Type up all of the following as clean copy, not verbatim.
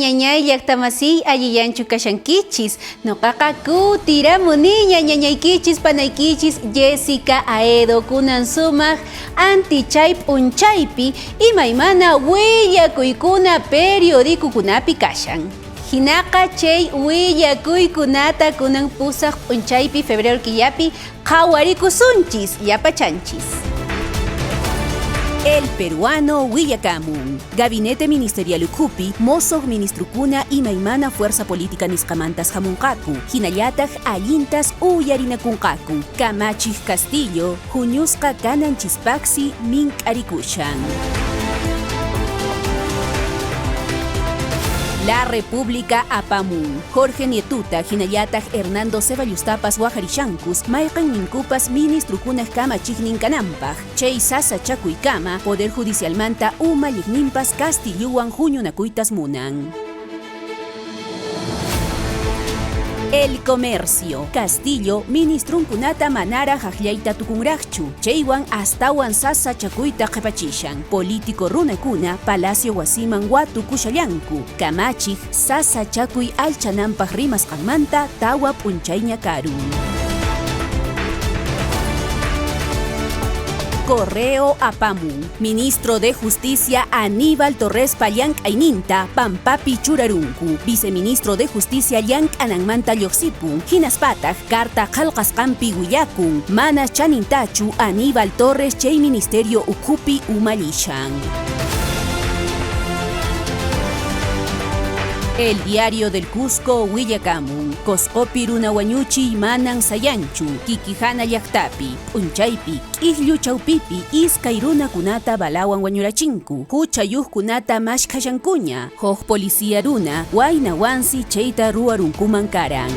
ñañay, llaqtamasiy allillanchu kashankichis? Noqaqa kutiramuniña ñañaykichis, panaykichis Jessica Aedo kunan sumaq antichay p'unchaypi imaymana willakuykuna periodicokunapi kashan. Hinaqa chay willakuykunata kunan pusaq p'unchaypi febrero killapi qhawarikusunchis, llapachanchis. El Peruano willakamun. Gabinete Ministerial ukhupi mosoq ministrukuna imaymana fuerza política nisqamantas hamunqaku, hinallataq allintas uyarinakunqaku. Kamachiq Castillo huñusqa kananchispaqsi mink'arikushan. La República apamun. Jorge Nietuta hinallataq Hernando Zevallostapas waqarishankus mayqanninkupas ministrukunaq kamachiqnin kananpaq. Chay sasachakuykama Poder Judicialmanta umalliqninpas Castillowan huñunakuytas munan. El Comercio. Castillo ministrunkunata manaraq akllayta tukunraqchu, chaywan astawan sasachakuyta qhipachishan. Político runakuna Palacio wasiman watukushallanku. Kamachiq sasachakuy allchananpaq rimasqanmanta tawa p'unchayña karun. Correo apamun. Ministro de Justicia Aníbal Torrespa llank'ayninta pampapi churarunku. Viceministro de Justicia llank'ananmanta lluqsipun. Hinaspataq carta qillqasqanpi willakun. Mana chanintachu Aníbal Torres chay ministerio ukhupi umallishan. El Diario del Cusco willakamun. Coscopi runa wañuchiy manan sayanchu. Quiquijana llaqtapi, p'unchaypi, k'ikllu chawpipi iskay runakunata balawan wañurachinku. Huchayuqkunata maskhashankuña. Huk policía runa waynawansi chayta ruwarunkuman karan.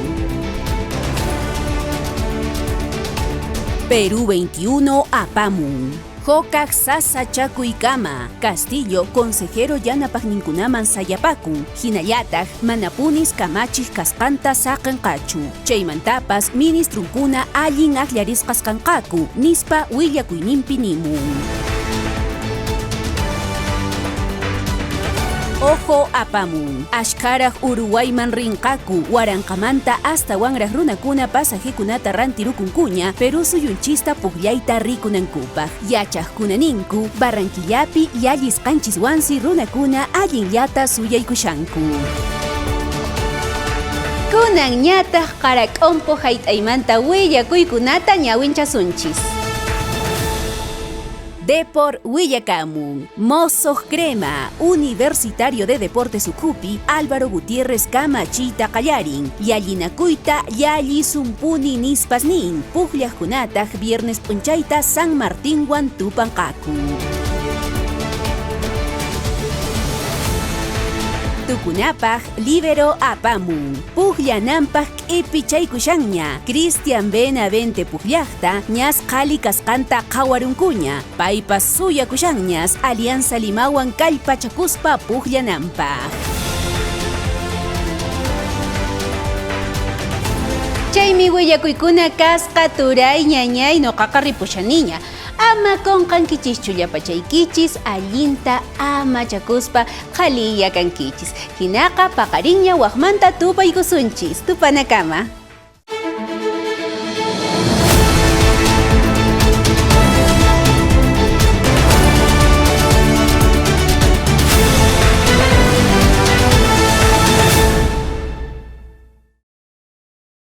Perú 21 apamun. Hukaq sasachakuykama. Castillo consejero yanapaqninkunaman sayapakun. Hinallataq manapunis kamachiq kasqanta saqinqachu. Chaymantapas ministrunkuna allin akllarisqas kanqaku, nispa willakuyninpi nimun. Ojo apamun. Ashkharaq Uruguayman rinqaku, waranqamanta astawanraq runakuna pasajekunata rantirukunkuña Perú suyunchista pukllayta rikunankupaq. Yachaqkuna ninku, Barranquillapi yallisqanchiswansi runakuna allinllata suyaykushanku. Kunan ñataq qarak'umpu hayt'aymanta willakuykunata ñawinchasunchis. Depor willakamun. Mosoq Crema, Universitario de Deportes ukhupi, Álvaro Gutiérrez kamachiyta qallarin. Yallinakuyta yallisumpuni nispas nin. Pukllaqkunataq viernes p'unchayta San Martinwan tupanqaku. Tukunapaq Libero apamun. Pukllananpaq q'ipichaykushanña. Cristian Benavente pukllaqta ñas qhali kasqanta qhawarunkuña. Paypas suyakushanñas Alianza Limawan kallpachakuspa pukllananpaq. Chaymi willakuykuna kasqa turay ñañay noqaqa ripushaniña. Ama qunqankichischu llapachaykichis allinta amachakuspa qhaliya kankichis. Hinaqa paqarinña waqmanta tupaykusunchis. Tupanakama.